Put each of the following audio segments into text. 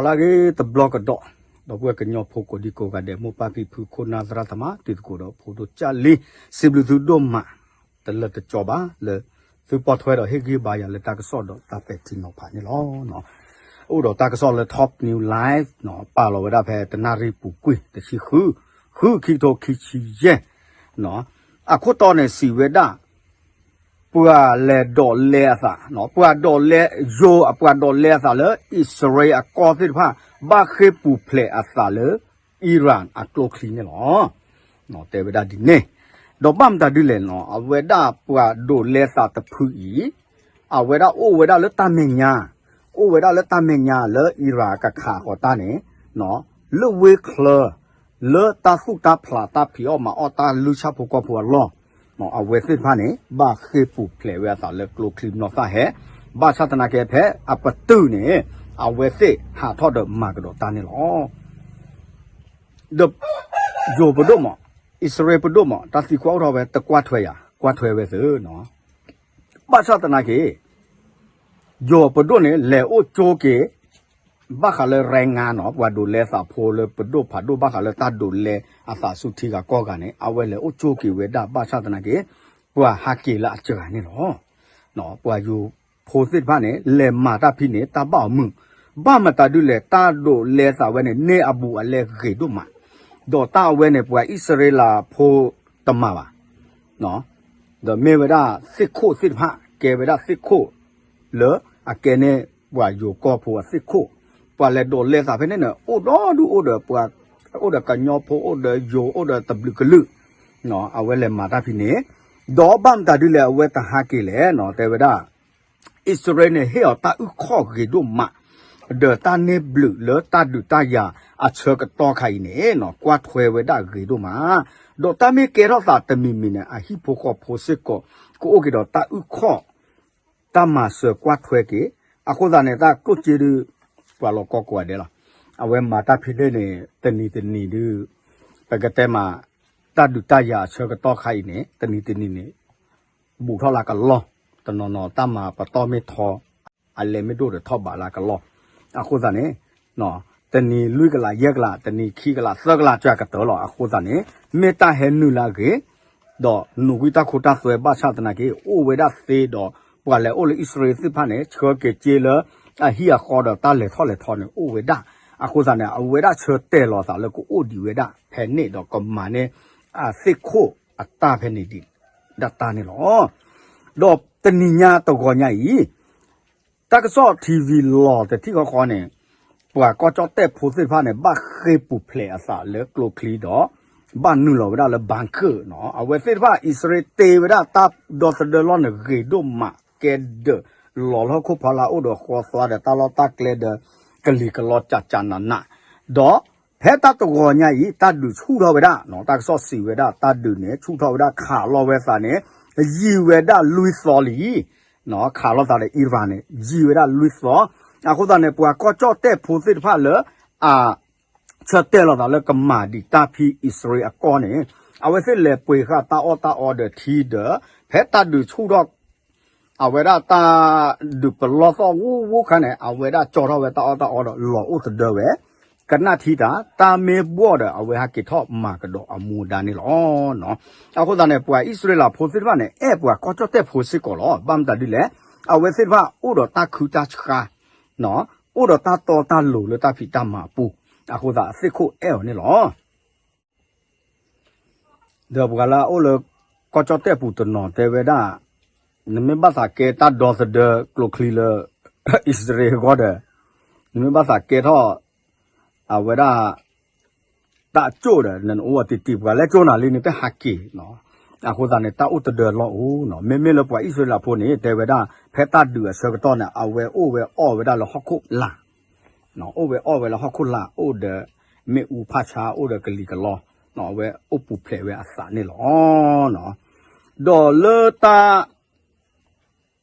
လၢအဂ့ၤတဘျီကဒီး, ဒီပုၢ်ဝဲၢ်ကညီဖိကိးဒံကိးဂၤဒဲး မိၢ်ပၢ်ဖံဖု ခိၣ်နၢ်သရၣ်သမါ တံၤသကိးဒီးဖိဒိၣ်ကၢ်လံ, စံးဘျုးသုဒိၣ်မး တလၢတကီဘၣ် လၢသုပိာ်ထွဲဒီးဟ့ၣ်ဂံၢ်ဘါယၤလၢတၢ်ကစီၣ်ဒီးတၢ်ပဲာ်ထံနီၤဖးန့ၣ်လီၤ. အိၣ်ဒီးတၢ်ကစီၣ်လၢ Top News Live ပာ်လီၤဝဲဒၣ်ဖဲတနၣ်ရံၣ်ပူၤကွံာ် တဆံဃု, ဃုခံကထိခံဆံယဲၢ်, အခိၣ်တီန့ၣ်စံးဝဲဒၣ် ပှၤလဲၤဒိးလဲအသး, ပှၤဒိးလဲ ယိၤအပှၤဒိးလဲအသးလၢ အံၣ်စရ့လးအကီၢ်သ့ၣ်တဖၣ် ဘၣ်ဃ့ၢ်ပူၤဖျဲးအသးလၢ Iran အကျိချံန့ၣ်လီၤ. တဲဝဲဒၣ်ဒ်န့ၣ်, ဒီးဘၣ်မတၤဒ်လဲၣ်နီၤ အဝဲဒၣ်ပှၤဒိးလဲသးတဖုအံၤ အဝဲဒၣ်အိၣ်ဝဲဒၣ်လၢတၢ်မဲာ်ညါ, အိၣ်ဝဲဒၣ်လၢတၢ်မဲာ်ညါလၢ Iran ကခးဃီၤတၢ်န့ၣ် လၢဝ့ၢ်ချၢ လၢတၢ်သူၣ်တၢ်ဖျးတၢ်ဖံးအီၣ်မၤအီၣ်တၢ်လုၢ်ဆၣ်ဖိကီၢ်ဖိအလီၢ်, အဝဲသ့ၣ်တဖၣ်န့ၣ် ဘၣ်ဃ့ၢ်ပူၤဖျဲးဝဲအသးလၢကျိချံနီၢ်သၣ်ဟဲ, ဘၣ်ဆၣ်သနာ်က့ဖဲအပတုာ်န့ၣ် အဝဲသ့ၣ်ဟးထီၣ်ဒီးမၤကဒီးတၢ်န့ၣ်လီၤ. ဒီးယိၤပဒိၣ်မး, အံၣ်စရ့လးပဒိၣ်မး တၢ်သံကွၢ်အိၣ်ထီၣ်ဝဲ တကွၢ်ထွဲယၤ ကွၢ်ထွဲဝဲသ့နီၤ, ဘၣ်ဆၣ်သနာ်က့ ယိၤပဒိၣ်န့ၣ် လဲၤအိၣ်ကၠိက့ၤ ဘၣ်ဃးလၢ แรงงาน နီၤ ပှၤဒိးလဲသးဖိလၢပဒိၣ်ဖးဒိၣ် ဘၣ်ဃးလၢတၢ်ဒိးလဲအသးဆူထံဂၤကီၢ်ဂၤန့ၣ် အဝဲလဲၤအိၣ်ကၠိက့ၤဝဲဒၣ် ဘၣ်ဆၣ်သနာ်က့ ပှၤဟးက့ၤလၢအစှၤန့ၣ်လီၤ. ပှၤယိၤဖိသ့ၣ်တဖၣ်န့ၣ် လဲၤမၤတၢ်ဖဲန့ၣ် တၢ်ဘၣ်အီၤမုာ်, ဘၣ်မတၤဒ်လဲၣ် တၢ်ဒိးလဲသးဝဲန့ၣ် န့ၢ်အဘူးအလဲဂ့ၤဒိၣ်မး, ဒီးတၢ်အဝဲန့ၣ် ပှၤအံၣ်စရ့လးဖိတမၤဘၣ် ဒီးမ့ၢ်ဝဲဒၣ်သ့ၣ်ခိၣ်သ့ၣ်တဖၣ် ကဲဝဲဒၣ်သ့ၣ်ခိၣ် လၢအကဲန့ၢ်ပှၤယိၤကီၢ်ဖိအသ့ၣ်ခိၣ်, ပှၤလဲၤဒိးလဲသးဖဲန့ၣ်န့ၣ် အိၣ်ဒီဒူၣ်အိၣ်ဒီးပှၤ, အိၣ်ဒီးကညီဖိ အိၣ်ဒီးယိၤ အိၣ်ဒီးတဘျုးကလုာ်, အဝဲလဲၤမၤတၢ်ဖဲန့ၣ်, ဒီးဘၣ်မတၤဒ်လဲၣ် အဝဲတဟးက့ၤလဲၣ်နီၤ တဲဝဲဒၣ် အံၣ်စရ့လးန့ၣ် ဟ့ၣ်အီၤတၢ်အုၣ်ခီၣ်ဂ့ၤဒိၣ်မး, ဒီးတၢ်န့ၢ်ဘျုးလၢတၢ်ဒုးတၢ်ယၤအဆၢကတီၢ်ခါအံၤန့ၣ်နီၤ ကွၢ်ထွဲဝဲဒၣ်ဂ့ၤဒိၣ်မး, ဒီးတၢ်မ့ၢ်ကဲထီၣ်သးတမံၤမံၤန့ၣ် အဟံၣ်ဖိဃီဖိစ့ၢ်ကီး ကအိၣ်က့ၤဒီးတၢ်အုၣ်ခီၣ် တၢ်မၤစၢၤကွၢ်ထွဲက့ၤ, အဃိသတးန့ၣ် တၢ်ကျိၣ်စ့ဒုး ပှၤလီၤကီကိးဂၤဒဲးလီၤ. အဝဲမၤတၢ်ဖဲန့ၣ်န့ၣ် တနံၤတနံၤဒုး ပကတဲမး တၢ်ဒုးတၢ်ယၤအဆၢကတီၢ်ခါအံၤန့ၣ် တနံၤတနံၤန့ၣ် ဘူးထီၣ်လၢကလီၢ်, တနီၤနီၤတၢ်မၤပတီၢ်မ့ၢ်ထီ အလဲၤမ့ၢ်ဒိၣ်ဒီးထီၣ်ဘးလၢကလီၢ်, အဃိသတးန့ၣ် တနံၤလွံၢ်ကလးယဲၢ်ကလး တနံၤခံကလးသၢကလး ကၢကတၢၢ်လီၤ. အဃိသတးန့ၣ် မ့ၢ်တၢ်ဟဲနုာ်လၢအဂ့ၤ ဒီးနူၤကွံာ်တၢ်ခိတၢ်သွဲဘၣ်ဆၣ်သနာ်က့ အိၣ်ဝဲဒၣ်သ့ဒီး ပှၤလဲၤအိၣ်လၢအံၣ်စရ့လးသ့ၣ်တဖၣ်န့ၣ် ဆှၢက့ၤစ့လၢ အဟံၣ်အဃီဒီးတၢ်လဲၤထီၣ်လဲၤထီန့ၣ် အိၣ်ဝဲဒၣ်, အဃိသတးန့ၣ် အဝဲဒၣ်ဆၢတဲာ်လီၤသးလၢကအိၣ်ဒံးဝဲဒၣ် ဖဲန့ၣ်ဒီးကမၤန့ၢ် အသ့ၣ်ခိၣ်အတၢ်ဖဲန့ၣ်ဒံး ဒၣ်တၢ်န့ၣ်လီၤ. ဒီးတနံၤညါတဂီၤညါအံၤ တၢ်ကစီၣ် ထံဝံၤ လီၤတထံၣ်ဃီဃီန့ၣ် ပှၤကီၢ်ကၠီၣ်တဲၣ်ဖိသ့ၣ်တဖၣ်န့ၣ် ဘၣ်ဃ့ၢ်ပူၤဖျဲးအသးလၢကျိချံဒီး ဘၣ်နုာ်လီၤဝဲဒၣ်လၢ bunker နီၤ. အဝဲသ့ၣ်တဖၣ် အံၣ်စရ့လးတ့ဝဲဒၣ်တၢ်ဒီသဒၢလီၢ်န့ၣ် ဂ့ၤဒိၣ်မး ကဲဒၢးလီၤလၢဟီၣ်ခိၣ်ဖီလာ် အိၣ်ဒီးဃီသွါဒီးတၢ်လီၢ်တၢ်ကျဲဒီး ကလံၤကလီကးကးနးနး, ဒီး ဖဲတၢ်တဂီၤညါအံၤ တၢ်ဒုးဆူၣ်ထီၣ်ဝဲဒၣ်နီၤ, တၢ်ကစီၣ်စံးဝဲဒၣ် တၢ်ဒုးန့ၣ် ဆူၣ်ထီၣ်ဝဲဒၣ် ခးလီၤဝဲသးန့ၣ် ယံာ်ဝဲဒၣ်လွံၢ်သီလံ, ခးလီၤသးဒီး Iran န့ၣ် ယံာ်ဝဲဒၣ်လွံၢ်သီ, အဃိသတးန့ၣ် ပှၤကီၢ်ကၠီၣ်တဲၣ်ဖိသ့ၣ်တဖၣ်လၢ အ ဆၢတဲာ်လီၤသးလၢကမၤဒံးတၢ်ဖဲအံၣ်စရ့လးအကီၢ်န့ၣ် အဝဲသ့ၣ်လဲၤပှ့ၤဃာ်တၢ်အီၣ်တၢ်အီဒီးထံဒီး ဖဲတၢ်ဒုးဆူၣ်ထီၣ် အဝဲဒၣ်တၢ်ဒုးပလီၢ်သီၣ်ဝူဝူခါန့ၣ် အဝဲဒၣ်ကၠီထီၣ်ဝဲတၢ်အီၣ်တၢ်အီဒီးလီၤအိၣ်သဒၢဝဲ, ကနၣ်ထံတၢ် တၢ်မ့ၢ်ဘှီၣ်ဒီး အဝဲဟဲက့ၤထီၣ်မၤကဒီးအမူဒါန့ၣ်လီၤ. အဃိသတးန့ၣ် ပှၤအံၣ်စရ့လးဖိသ့ၣ်တဖၣ်န့ၣ် အဲၣ်ပှၤကီၢ်ကၠီၣ်တဲၣ်ဖိစ့ၢ်ကီးလီၤ. ဘၣ်မတၤဒ်လဲၣ်, အဝဲသ့ၣ်တဖၣ်အိၣ်ဒီးတၢ်ခုတၢ်ဆှါ အိၣ်ဒီးတၢ်တီတၢ်လိၤလၢတၢ်ဖံးတၢ်မၤအပူၤ, အဃိသတးအသ့ၣ်ခိၣ်အဲၣ်အီၤန့ၣ်လီၤ. ဒီးပှၤလၢအအိၣ်လၢကီၢ်ကၠီၣ်တဲၣ်ပူၤတနီၤတဲဝဲဒၣ်, နမ့ၢ်ဘၣ်သးကဲတၢ်ဒီသဒၢကျိချံလၢ အံၣ်စရ့လးအဂီၢ်ဒီး နမ့ၢ်ဘၣ်သးကဲထီၣ် အဝဲဒၣ် တၢ်အကၠိၣ်ဒီး နအိၣ်အီၤတံၢ်တံၢ် ပှၤလဲၣ်ကၠိၣ်နၤလံန့ၣ် တဟးက့ၤနီၤ. အဃိသတးန့ၣ် တၢ်အိၣ်သဒၢလီၢ်အိၣ်နီၤ. မ့မ့ၢ်လၢပှၤအံၣ်စရ့လးဖိန့ၣ် တဲဝဲဒၣ် ဖဲတၢ်ဒုးအဆၢကတီၢ်န့ၣ် အဝဲအိၣ်ဝဲအီၣ်ဝဲဒၣ်လၢဟီၣ်ခိၣ်လာ် အိၣ်ဝဲအီၣ်ဝဲလၢဟီၣ်ခိၣ်လာ် အိၣ်ဒီးမ့ၣ်အူဖးဆါ အိၣ်ဒီးကလံၤကလီ, အဝဲအိၣ်ပူၤဖျဲးဝဲအသးန့ၣ်လီၤ. ဒီးလၢတၢ်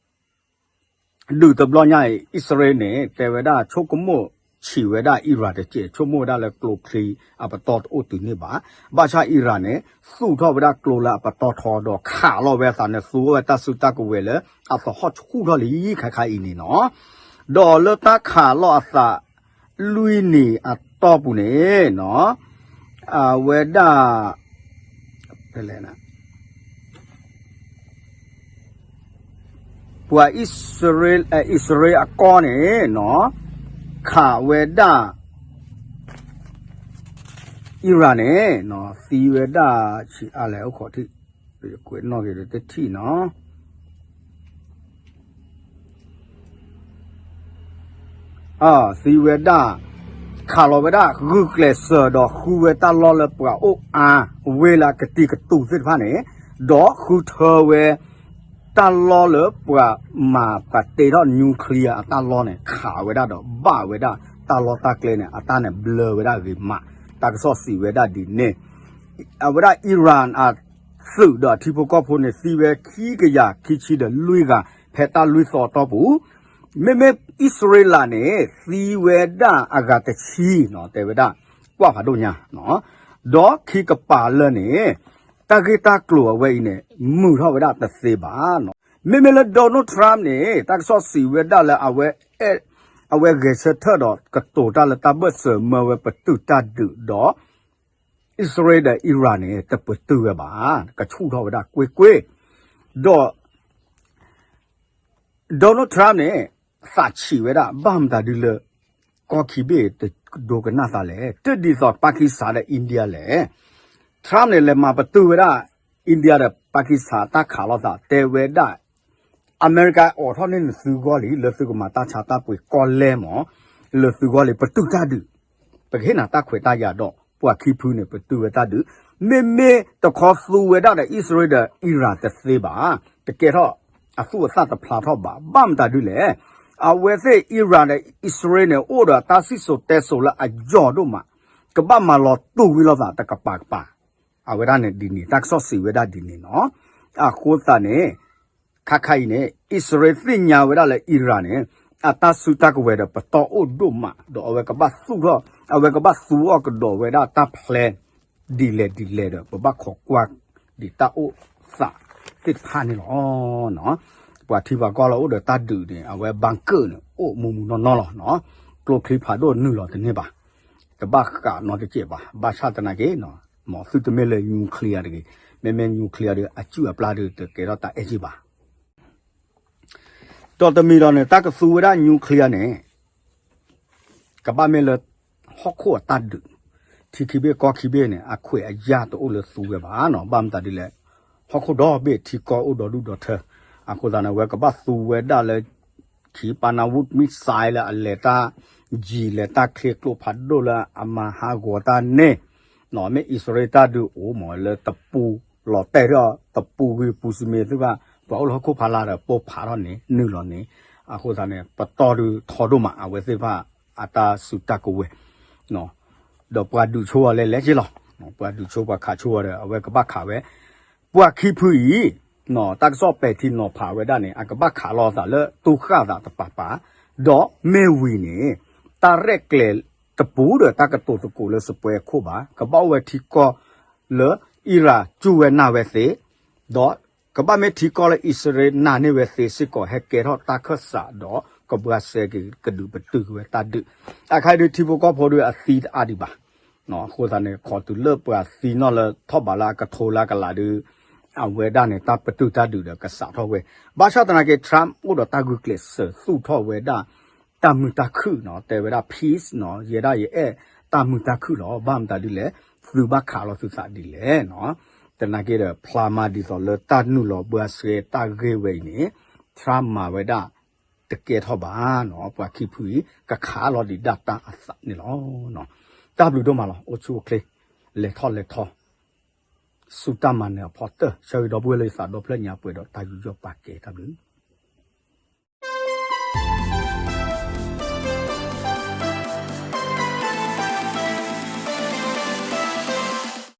ဒုးတဘျီညါအံၤ အံၣ်စရ့လးန့ၣ် တဲဝဲဒၣ်ဆိကမိၣ်ဆံးဝဲဒၣ် Iran တက့ၢ်, ဆိကမိၣ်ဝဲဒၣ်လၢကျိချံအပတီၢ်တအိၣ်တုၤန့ၢ်ဘၣ်. ဘၣ်ဆၣ် Iran န့ၣ် သူၣ်ထီၣ်ဝဲဒၣ်ကျိလၢအပတီၢ်ထီဒီးခးလီၤဝဲအသးန့ၣ် သူဝဲတၢ်စုတၢ်ကဝဲၤလၢအသဟီၣ်ဆူၣ်ထီၣ်လံခါခါအံၤန့ၣ်နီၤ. ဒီးလၢတၢ်ခးလီၤအသး လွံၢ်နံၣ်အတီၢ်ပူၤန့ၣ်နီၤ, အဝဲဒၣ် ဖဲလဲၣ် ပှၤအံၣ်စရ့လး အံၣ်စရ့လးအကီၢ်န့ၣ်နီၤ, ခးဝဲဒၣ် Iran န့ၣ်နီၤ, သံဝဲဒၣ် ဆံးအါလဲၣ် အိၣ်ခိးထံၣ်, ကွဲးနီၣ်က့ၤဒီးတထံၣ်နီၤ. သံဝဲဒၣ် ခးလီၤဝဲဒၣ်ဂုာ်ကျဲးစၢးဒီးဃုဝဲတၢ်လီၢ်လၢပှၤအိၣ်အါဝ့ၢ်လၢအကတံၤကတူးသ့ၣ်တဖၣ်န့ၣ်, ဒီးဃုထၢဝဲ တၢ်လီၢ်လၢပှၤမၤပှၤတ့ထီၣ် nuclear အတၢ်လီၢ်န့ၣ် ခးဝဲဒၣ်ဒီးဘၣ်ဝဲဒၣ်တၢ်လီၢ်တၢ်ကျဲန့ၣ် အတၢ်န့ၣ်ဘျၢဝဲဒၣ်ဂ့ၤမး, တၢ်ကစီၣ်စံးဝဲဒၣ်ဒ်န့ၣ်, အဝဲဒၣ် Iran အသုးဒီးအထံဖိကီၢ်ဖိန့ၣ် သံဝဲခံကယၤခံဆံဒီးလွံၢ်ဂၤ ဖဲတၢ်လွံၢ်သီအတီၢ်ပူၤ, မ့မ့ၢ်အံၣ်စရ့လးန့ၣ် သံဝဲဒၣ်အဂၤတဆံနီၤ, တဲဝဲဒၣ် ကွၢ်ဖးဒိၣ်ညါ, ဒီးခံကပၤလၢာ်န့ၣ် တၢ်ဂ့ၢ်တၢ်ကျိၤအဝဲအံၤန့ၣ် မုာ်ထီၣ်ဝဲဒၣ်တသ့ဘၣ်နီၤ. မ့မ့ၢ်လၢ Donald Trump န့ၣ် တၢ်ကစီၣ်စံးဝဲဒၣ်လၢ အဝဲဂဲၤဆၢထၢၣ်ဒီးကတိၤတၢ်လၢတၢ်ဘၢၣ်စၢၤမၢဝဲပတုာ်တၢ်ဒုးဒီး အံၣ်စရ့လးဒီး Iran န့ၣ် တပတုာ်ဝဲဘၣ်, ကဆူၣ်ထီၣ်ဝဲဒၣ်ကွ့ၢ်ကွ့ၢ်, ဒီး Donald Trump န့ၣ် သးဆံးဝဲဒၣ် ဘၣ်မတၤဒုလၢ ကီၢ်ခံဘ့ၣ်တဒိကနၣ်သးလဲၣ်, တဒ်သိး Pakistan ဒီး India လဲၣ်. Trump န့ၣ် လဲၤမၤပတုာ်ဝဲဒၣ် India ဒီး Pakistan တၢ်ခးလိာ်သး တဲဝဲဒၣ် အမဲရကၤအိးထီၣ်န့ၢ်နသုဂီၢ်လံ လၢသုကမၤတၢ်ဆါတၢ်ပှ့ၤကီၢ်လဲၢ်မး, လၢသုဂီၢ်လံ ပတုာ်တၢ်ဒုး, ပကဟ့ၣ်နၤတၢ်ခွဲးတၢ်ယာ်ဒီး ပှၤခံဖုန့ၣ် ပတုာ်ဝဲတၢ်ဒုး, မ့မ့ၢ်တခီသူဝဲဒၣ်ဒီး အံၣ်စရ့လးဒီး Iran တသ့ဘၣ်, တကဲထီၣ်အသူၣ်အသၣ်တဖျါထီၣ်ဘၣ်, ဘၣ်မတၤဒုလဲၣ်. အဝဲသ့ၣ် Iran ဒီး အံၣ်စရ့လးန့ၣ် အိၣ်ဒီးတၢ်စံၣ်စိၤတဲစိၤလၢအယိာ်ဒိၣ်မး, ကဘၣ်မၤလီၤတူာ်ဝံၤလိာ်သးတကပၤကပၤ, အဝဲဒၣ်န့ၣ်ဒ်န့ၣ် တၢ်ကစီၣ်စံးဝဲဒၣ်ဒ်န့ၣ်နီၤ. အဃိသတးန့ၣ် ခါခါအံၤန့ၣ် အံၣ်စရ့လးသ့ၣ်ညါဝဲဒၣ်လၢ Iran န့ၣ် အတၢ်စုတၢ်ကဝဲၤဒီးပတီၢ်အိၣ်ဒိၣ်မး, ဒီးအဝဲကဘၣ်သူၣ်ထီၣ် အဝဲကဘၣ်သူအီၤကဒီးဝဲဒၣ်တၢ် plan ဒ်လဲၣ်ဒ်လဲၣ်ဒီး ပဘၣ်ခိးကွၢ်ဒ်တၢ်အိၣ်သးသ့ၣ်တဖၣ်န့ၣ်လီၤ. ပှၤထံပှၤကီၢ်လၢအိၣ်ဒီးတၢ်ဒုးန့ၣ် အဝဲ bunker န့ၣ် အိၣ်မူမူနီၢ်နီၢ်လီၤ. ကျိချံဖးဒိၣ်နုာ်လီၤတန့ၢ်ဘၣ်, တဘၣ်ဃးနီတစဲးဘၣ်, ဘၣ်ဆၣ်သနာ်က့ မ်သုတမ့ၢ်လၢ nuclear တဂ့ၤ, မ့မ့ၢ် nuclear ဒီး အစုၣ်အပျၢ်ဒီး တကဲထီၣ်တၢ်အဲၣ်က့ဘၣ်. ဒီးတမံၤဒီးန့ၣ် တၢ်ကသူဝဲဒၣ် nuclear န့ၣ် ကဘၣ်မ့ၢ်လၢ ဟီၣ်ခိၣ်အတၢ်ဒုး, ထံခံဘ့ၣ်ကီၢ်ခံဘ့ၣ်န့ၣ် အခွဲးအယာ်တအိၣ်လၢသူဝဲဘၣ်နီၤ, ဘၣ်မတၤဒ်လဲၣ်, ဟီၣ်ခိၣ်ဒီဘ့ၣ်ထံကီၢ်အိၣ်ဒီဒူၣ်ဒီထၢ, အဃိသတးန့ၣ် အဝဲကဘၣ်သူဝဲဒၣ်လၢ ခံ Patriot missile လၢအလဲၤတၢ် ယံၤလဲၤတၢ်ချ့ကျိဖးဒိၣ်လၢအမၤဟးဂီၤတၢ်န့ၣ်, မ့ၢ်အံၣ်စရ့လးတၢ်ဒုးအိၣ်မးလၢတပူၤလီၤတဲာ်ဒီး တပူၤဂ့ၤပူၤစမံၤသ့ၣ်တဖၣ် ပှၤအိၣ်လၢဟီၣ်ခိၣ်ဖးလၢ်ဒီးပိၢ်ဖးထီၣ်န့ၣ် နုာ်လီၤန့ၣ်, အဃိသတးန့ၣ် ပတီၢ်ဒုးထီဒိၣ်မး အဝဲသ့ၣ်တဖၣ်အတၢ်စုတၢ်ကဝဲၤ ဒီးပှၤဒုးဆိအီၤလဲၤလဲၤက့လီၤ. ပှၤဒုးဆိပှၤခးဆိအီၤဒီး အဝဲကဘၣ်ခးဝဲ, ပှၤခံဖုအံၤ တၢ်ကစီၣ်ပဲာ်ထံနီၤဖးဝဲဒၣ်န့ၣ် အကဘၣ်ခးလိာ်သးလၢတူၢ်ဃၣ်သးတပၤပၤ, ဒီးမ့ၢ်ဝံၤန့ၣ် တၢ်ရဲၣ်ကျဲၤတပူၤဒီးတၢ်ကတိၤသကိးလၢစပွဲခိၣ်ဘၣ်, ကဘၣ်အိၣ်ဝဲထံကီၢ်လၢ Iran စူၢ်ဝဲနာ်ဝဲသ့, ဒီးကဘၣ်မ့ၢ်ထံကီၢ်လၢအံၣ်စရ့လးနာ်န့ၢ်ဝဲသ့စ့ၢ်ကီး ဟဲကဲထီၣ်တၢ်ခၢၣ်စးဒီး ကဘှါစဲက့ၤကဒုးပတုာ်က့ၤဝဲတၢ်ဒုး, အခါအံၤဒုးထံဖိကီၢ်ဖိဒုးအသံတအါဒံးဘၣ်. အဃိသတးန့ၣ် ခိးတုၤလၢပှၤသံနီၣ်လၢထီၣ်ဘးလၢအကထိလၢအကလးဒုး အဝဲဒၣ်န့ၣ် တၢ်ပတုာ်တၢ်ဒုးဒီးကစးထီၣ်ဝဲ, ဘၣ်ဆၣ်သနာ်က့ Trump အိၣ်ဒီးတၢ်ဂုာ်ကျဲးစၢးသူၣ်ထီၣ်ဝဲဒၣ် တၢ်မုာ်တၢ်ခုၣ်နီၤ, တဲဝဲဒၣ် peace နီၤ, ယဲဒၣ်ယအဲၣ်တၢ်မုာ်တၢ်ခုၣ်လီၤ, ဘၣ်မတၤဒ်လဲၣ်, သုဘၣ်ခးလီၤသုသးဒ်လဲၣ်နီၤ. သနာ်က့ဒီး ဖျါမးဒ်သိးလၢတၢ်နုာ်လီၤဘှါစဲတၢ်ဂ့ၢ်ဝဲအံၤန့ၣ် Trump မၤဝဲဒၣ်တကဲထီၣ်ဘၣ်နီၤ, ပှၤခံဖုအံၤ ကခးလီၤဒံးဒၣ်တၢ်အသးန့ၣ်လီၤ. တၢ်ဘျုးဒိၣ်မးလီၤ, အိၣ်ဆူၣ်အိၣ်ချ့, လဲၤထီၣ်လဲၤထီ, ဆူတၢ်မၤနၢၤအဖီတၢၢ်, ဆၢဂ့ၤဒီပုၢ်ဝဲၢ်လၢယသးဒီဖျၢၣ်ညါပှဲၤဒီးတၢ်ယူးယီၣ်ပာ်ကဲတၢ်ဘျုး